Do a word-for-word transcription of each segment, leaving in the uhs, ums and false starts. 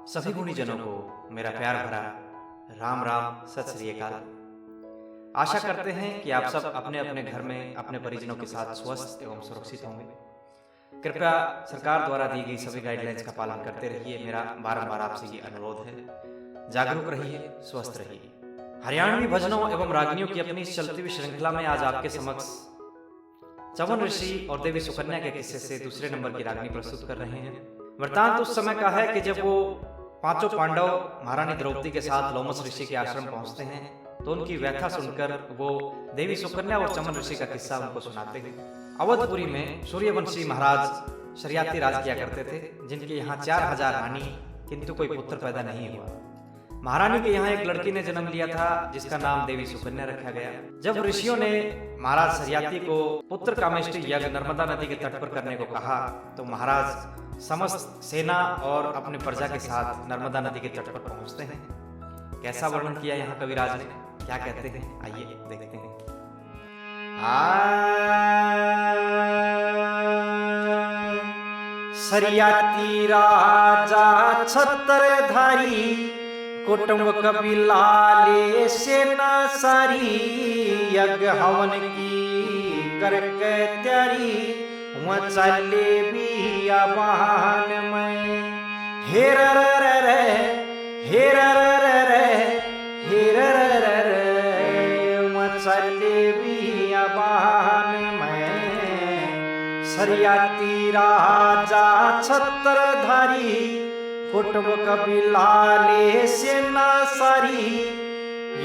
सभी गुणीजनों को मेरा प्यार भरा राम राम, सत श्री अकाल। आशा करते हैं कि आप सब अपने अपने घर में अपने परिजनों के साथ स्वस्थ एवं सुरक्षित होंगे। कृपया सरकार द्वारा दी गई सभी गाइडलाइंस का पालन करते रहिए, मेरा बारंबार आपसे ये अनुरोध है। जागरूक रहिए, स्वस्थ रहिए। हरियाणवी भजनों एवं रागनियों की अपनी इस चलती हुई श्रृंखला में आज आपके समक्ष चवन ऋषि और देवी सुकन्या के किस्से से दूसरे नंबर की रागनी प्रस्तुत कर रहे हैं। वृत्तांत उस समय का है कि जब वो पांचों पांडव महारानी द्रौपदी के साथ लोमस ऋषि के आश्रम पहुंचते हैं, तो उनकी व्यथा सुनकर वो देवी सुकन्या और चवन ऋषि का किस्सा उनको सुनाते हैं। अवधपुरी में सूर्यवंशी महाराज शरियाती राज किया करते थे, जिनके यहाँ चार हजार रानी, किंतु कोई पुत्र पैदा नहीं हुआ। महारानी के यहाँ एक लड़की ने जन्म लिया था, जिसका नाम देवी सुकन्या रखा गया। जब ऋषियों ने महाराज शरियाती को पुत्र कामेष्टि यज्ञ नर्मदा नदी के तट पर करने को कहा, तो महाराज समस्त सेना और अपने प्रजा के साथ नर्मदा नदी के तट पर पहुंचते हैं। कैसा वर्णन किया यहाँ कविराज ने, क्या कहते हैं, आइए देखते हैं। आ, सरियाती राजा छत्रधारी, कुटुंब कबीला ले सेना सारी, यज्ञ हवन की करके तैयारी, वहाँ चाले भी आबान में। हेर रे रे, हेर रे रे, हेर रे रे, वहाँ चाले भी आबान में। सरियाती राजा छत्रधारी, कुटुंब कबीला ले सेना सारी,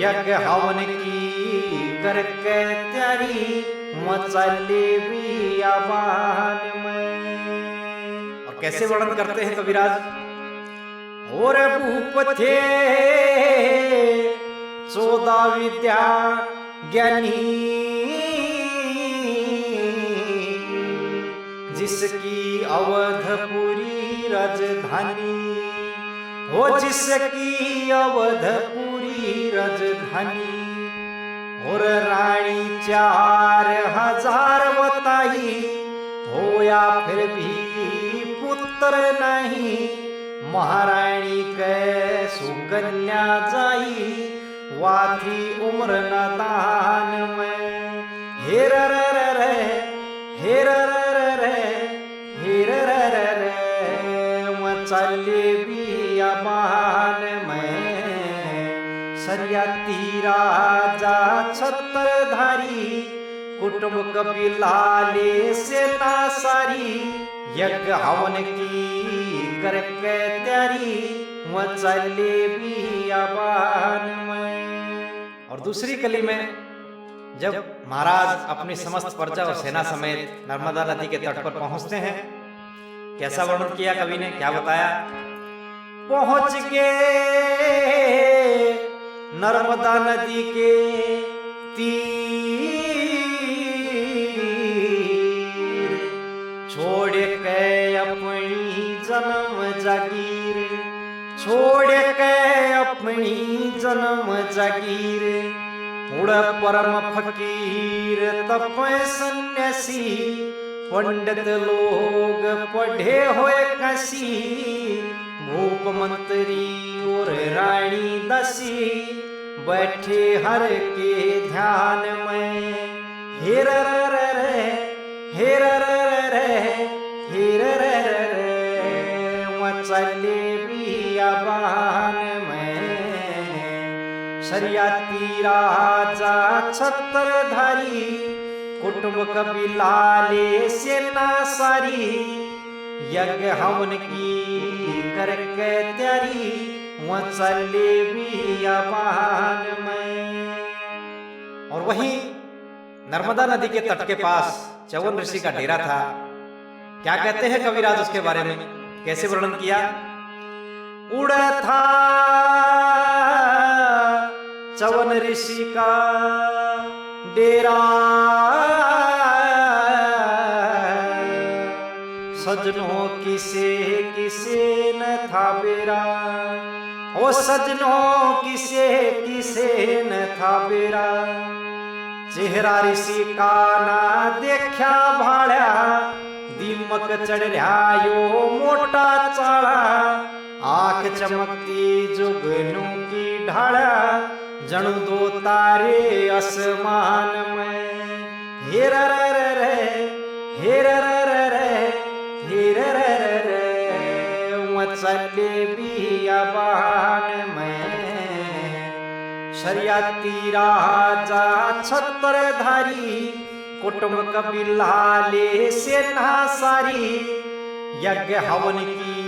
यज्ञ हवन की करके तैयारी, मचाले भी आबान में। और कैसे वर्णन करते हैं कविराज? और भूप थे चौदह विद्या ज्ञानी, जिसकी अवधपुरी राजधानी, हो जिसकी अवधपुरी राजधानी। और रानी चार हजार बताई, होया फिर भी पुत्र नहीं, महारानी के सुकन्या जाई, वा थी उम्र नादान में। हेर रे रे, हेर रे रे, हेर रे रे, मचाले भी आबान में। सरियाती राजा छत्रधारी, कुटुंब कबीला ले सेना सारी, यज्ञ हवन की करके तैयारी, मचाले भी आबान में। और दूसरी कली में जब महाराज अपनी समस्त प्रजा और सेना समेत नर्मदा नदी के तट पर पहुंचते हैं, कैसा वर्णन किया कवि ने, क्या बताया? पहुंच गए नर्मदा नदी के तीर, छोड़ के अपनी जन्म जागीर, छोड़ के अपनी जन्म जागीर। उड़ परम फकीर तप सन्यासी, पंडित लोग पढ़े हुए कसी, भूप मंत्री और रानी दासी, बैठे हर के ध्यान में। हेर रे रे, हेर रे रे, हेर रे रे, मचाले भी आबान में। सरियाती राजा छत्रधारी, कुटुंब कबीला ले सेना सारी, यज्ञ हवन की करके तैयारी, वहाँ चले भी आबान में। और वहीं नर्मदा नदी के तट के पास च्यवन ऋषि का डेरा था। क्या कहते हैं कविराज उसके बारे में, कैसे वर्णन किया? उड़ा था च्यवन ऋषि का डेरा, सजनों किसे किसे न था बेरा, ओ सजनों किसे किसे न था बेरा। चेहरा ऋषि का ना देखा भाड़ा, दीमक चढ़ रहा यो मोटा चाला। आंख चमकती जुगनू की ढाला, जणु दो तारे आसमान में। हेर रे रे, हेर रे रे, हेर रे रे, वो चले बियाबान में। सरियाती राजा छत्रधारी, कुटुंब कबीला ले सेना सारी, यज्ञ हवन की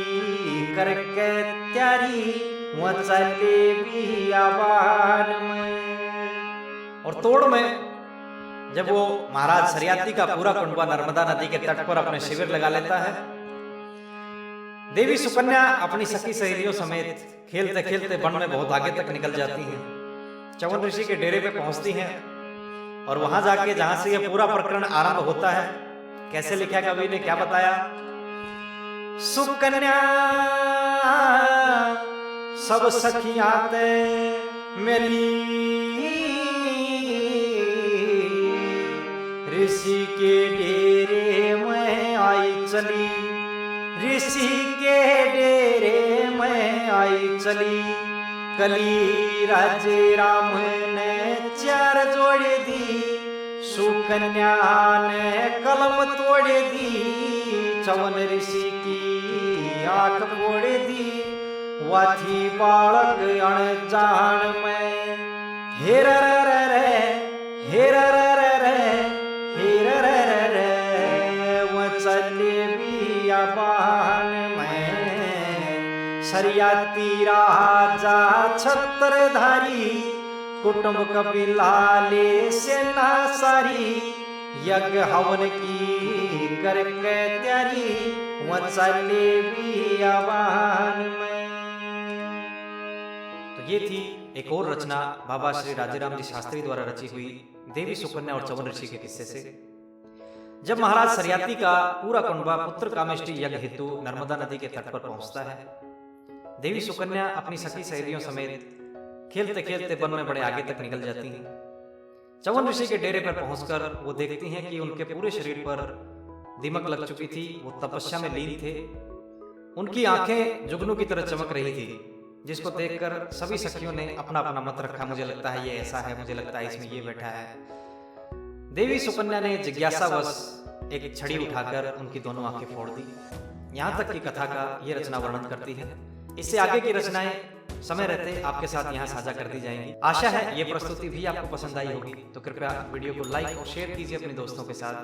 करके तैयारी, वो चले बियाबान में। और तोड़ में जब वो महाराज सरियाती का पूरा कुंबा नर्मदा नदी के तट पर अपने शिविर लगा लेता है, देवी सुकन्या अपनी सखी सहेलियों समेत खेलते खेलते वन में बहुत आगे तक निकल जाती हैं। च्यवन ऋषि के डेरे पे पहुंचती हैं और वहां जाके, जहां से ये पूरा प्रकरण आरंभ होता है, कैसे लिखा, कवि ने क्या बताया? सुकन्या सब सखियां ते मिली, ऋषि के डेरे में आई चली, ऋषि के डेरे में आई चली। कली राजे राम ने चार जोड़ दी, सुकन्या ने कलम तोड़ दी, च्यवन ऋषि की आंख फोड़ दी। वा थी बालक अनजान में, हेर रे रे, हेर रे रे, हेर रे रे, वो चले बियाबान में। सरियाती राजा छत्रधारी, कुटुंब कबीला ले सेना सारी, यज्ञ हवन की करके तैयारी, वो चले बियाबान में। तो ये थी एक और रचना बाबा श्री राजेराम जी शास्त्री द्वारा रची हुई देवी सुकन्या और च्यवन ऋषि के किस्से से। जब महाराज सरियाती का पूरा कुंबा पुत्र कामेष्टि यज्ञ हेतु नर्मदा नदी के तट पर पहुंचता है, देवी सुकन्या अपनी सखी सहेलियों समेत खेलते खेलते वन में बड़े आगे तक निकल जाती हैं। च्यवन ऋषि के डेरे पर पहुंचकर वो देखती हैं कि उनके पूरे शरीर पर दीमक लग चुकी थी, वो तपस्या में लीन थे। उनकी आंखें जुगनू की तरह चमक रही थी, जिसको देखकर सभी सखियों ने अपना अपना मत रखा, मुझे लगता है ये ऐसा है, मुझे लगता है इसमें ये बैठा है। देवी सुकन्या ने जिज्ञासावश एक छड़ी उठाकर उनकी दोनों आंखें फोड़ दी। यहाँ तक की कथा का ये रचना वर्णन करती है। इससे आगे की रचनाएं समय रहते आपके साथ यहाँ साझा कर दी जाएंगी। आशा है ये प्रस्तुति भी आपको पसंद आई होगी, तो कृपया वीडियो को लाइक और शेयर कीजिए अपने दोस्तों के साथ।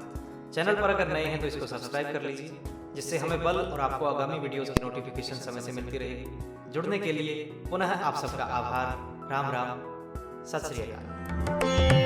चैनल पर अगर नए हैं तो इसको सब्सक्राइब कर लीजिए, जिससे हमें बल और आपको आगामी वीडियोज़ की नोटिफिकेशन समय से मिलती रहेगी। जुड़ने के लिए पुनः आप सबका आभार। राम राम, सत श्री अकाल।